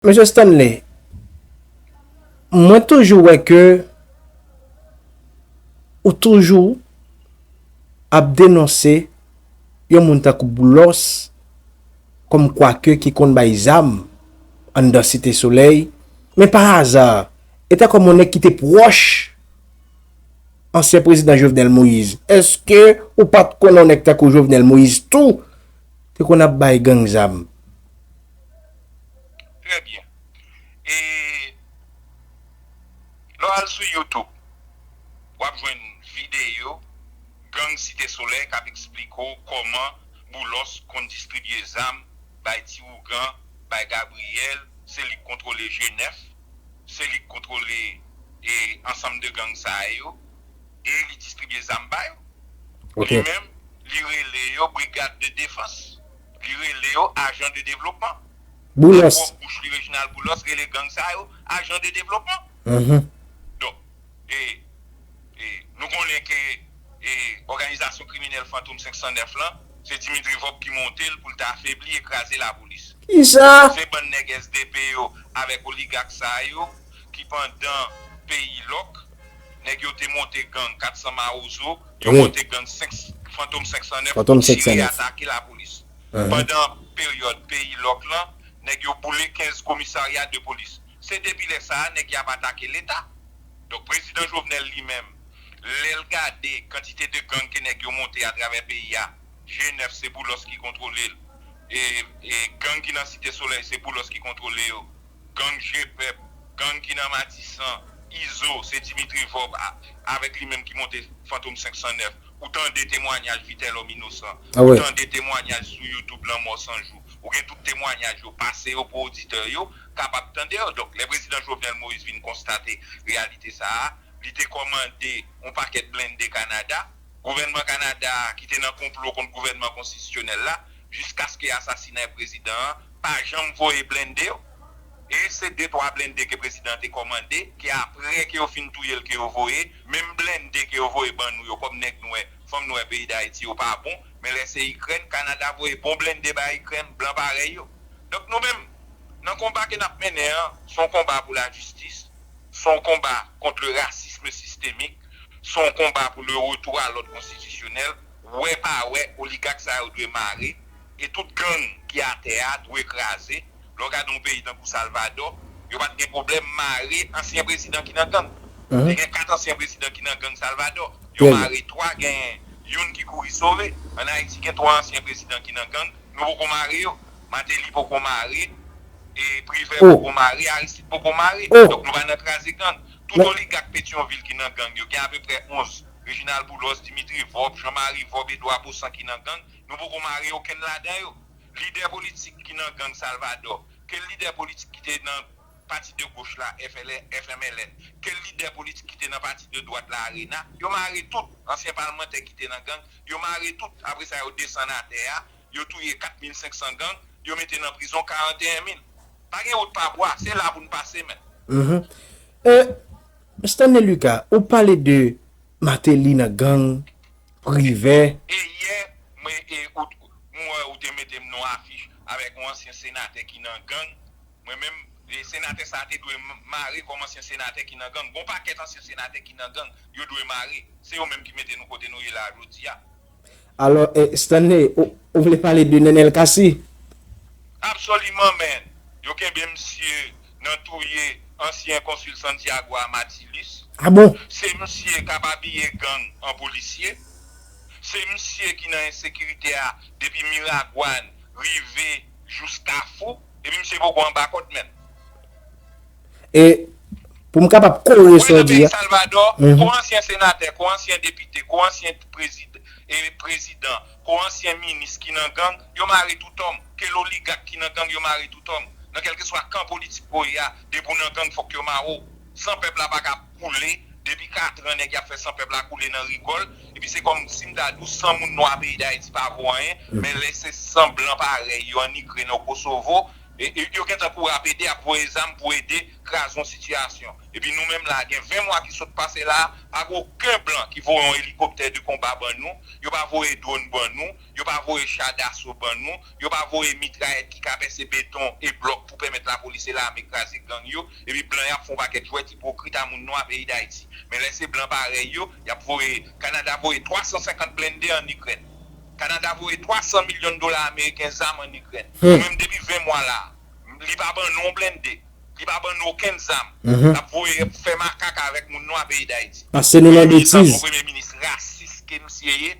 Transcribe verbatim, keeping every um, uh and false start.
Mesye Stanley, mwen toujou wè ke ou toujou ap denonse yon moun tankou Boulos, kòmkwa ke ki konn bay zam anndan Site Solèy, men pa aza, e tankou yon nèg ki te pwòch ansyen prezidan Jovenel Moïse. Èske ou pa t konnen yon nèg tankou Jovenel Moïse tou te konn ap bay gang zam? Trè byen. E lè w al sou YouTube, w ap jwenn videyo gang Site Solèy k ap eksplike w kòman Boulos konn distribye zam bay Ti Ougan, bay Gabriyèl, se li k kontwole G nèf, se li k kontwole e ansanm de gang sa yo, e li distribye zam ba yo. Li menm, li rele yo brigad de defans. Li rele yo ajan de devlopman. Nan pwòp bouch li, Reginald Boulos rele gang sa yo ajan de devlopman. Donk, e, e, nou konnen ke e, òganizasyon kriminèl Fantom senk san nèf lan, se Dimitri Vorbe ki monte l pou l ta afebli e kraze lapolis. Kisa? Se bann nèg S D P yo avèk oligak sa yo ki pandan peyi lòk, nèg yo te monte gang kat san Mawozo, yo monte gang senk, Fantom senk san nèf pou tire e atake lapolis. Pandan peryòd peyi lòk lan, nèg yo boule kenz komisarya de polis. Se depi lè sa a nèg y ap atake Leta. Donk, prezidan Jovenel li menm, lè l gade kantite de gang ke nèg yo monte atravè peyi a, G nèf se Boulos ki kontwole l, e, e gang ki nan Site Solèy se Boulos ki kontwole yo, gang Jepèp, gang ki nan Matisan, Izo, se Dimitri Vorbe a, avèk li menm ki monte Fantom senk san nèf. Ou tande temwanyaj Vitelhomme Innocent, ou tande temwanyaj sou YouTube Lanmò San Jou, ou gen tout temwanyaj yo, pase yo pou oditè yo kapab tande yo. Donk, lè prezidan Jovenel Moïse vin konstate reyalite sa a, li te kòmande yon pakèt blende Kanada. Gouvènman Kanada a ki te nan konplo kont gouvènman konstitisyonèl la, jiskaske asasinay prezidan an, pa janm voye blende yo. E se de twa blende ke prezidan an te kòmande, ke apre ke yo fin touye l ke yo voye, menm blende ke yo voye ban nou yo kòm nèg nwè, fanm nwè peyi Dayiti yo pa bon, men lè se Ikrèn, Kanada voye bon blende bay Ikrèn, blan parèy yo. Donk nou menm, nan konba ke n ap mennen an, se yon konba pou lajistis, se yon konba kont le racisme systémique, se yon konba pou le retour à l'ordre constitutionnel, wè pa wè, oligak sa yo dwe mare, e tout gang ki atè a dwe kraze. Lè w gade yon peyi tankou Salvadò, yo pa t gen pwoblèm mare ansyen prezidan ki nan gang. Te gen kat ansyen prezidan ki nan gang Salvadò. Yo mare twa, gen youn ki kouri sove. Ann Ayiti, gen twa ansyen prezidan ki nan gang, nou poko mare yo. Martelly poko mare, e Privè poko mare, Aristide poko mare. Donk nou pa nan kraze gang. Tout oligak Petyonvil ki nan gang yo, gen apeprè onz. Reginald Boulos, Dimitri Vorbe, Jean Marie Vorbe, Edouard Baussan ki nan gang, nou poko mare okenn ladan yo. Lidè politik ki nan gang Salvadò, ke lidè politik ki te nan pati de goch la, F L N, F M L N, ke lidè politik ki te nan pati de dwat la, Arena, yo mare tout. Ansyen palmantè ki te nan gang, yo mare tout. Apre sa, yo desann atè a, yo touye kat mil senk san gang, yo mete nan prizon karanteyen mil. Pa gen wout pa bwa, se la pou n pase, men. Mhm. E, Stanley Lucas, ou pale de Martelly nan gang, Privè. E yè, mwen, e, ou, mwen, ou te mete m nan afich avèk yon ansyen senatè ki nan gang. Mwen menm, e, senatè sa a te dwe m-, mare kòm ansyen senatè ki nan gang. Gon pakèt ansyen senatè ki nan gang, yo dwe mare. Se yo menm ki mete nou kote nou ye la a jodi a. Alò, e, Stanley, ou, ou vle pale de Nenel Cassy? Absoliman, men. Yo kenbe misye nan touye ansyen konsil Santiago a, Matilis. Ah bon? Se misye k ap abiye gang an polisye. Se misye ki nan ensekirite a depi Miragwàn rive jous Kafou. Epi misye poko anba kòd, men. E pou m kapab kore sa w di a. Salvadò, ko ansyen senatè, ko ansyen depite, ko ansyen prezidan, e prezidan, ko ansyen minis ki nan gang, yo mare tout òm. Ke l oligak ki nan gang, yo mare tout òm. Nan kèlkeswa kan politik ou ye a, depi w nan gang, fòk yo mare w. San pèp la pa ka koule, depi katran nèg y ap fè san pèp la koule nan rigòl, epi se kòm si m ta di w san moun nwa peyi Dayiti pa vo anyen, men lè se san blan parèy yo ann Ikrèn, o Kosovo, E, e, yo gentan kouri ap ede, ap voye zam pou ede kraze yon sitiyasyon. Epi nou menm la, gen ven mwa ki sot pase la, pa gen okenn blan ki voye yon elikoptè de konba ban nou, yo pa voye dwòn ban nou, yo pa voye cha daso ban nou, yo pa voye mitrayèt ki ka pèse beton e blòk pou pèmèt lapolis e lame kraze gang yo, epi blan y ap fè yon pakèt jwèt ipokrit a moun nwa peyi Dayiti. Men lè se blan parèy yo, y ap voye, Kanada voye twa san senkant blende ann Ikrèn. Kanada voye twa san milyon dola ameriken zam ann Ikrèn. Nou menm depi ven mwa la, li pa ban nou yon blende. Li pa ban nou okenn zam. L ap voye fè makak avèk moun nwa peyi Dayiti. Pase nou nan betiz. Premye minis rasis ke misye ye,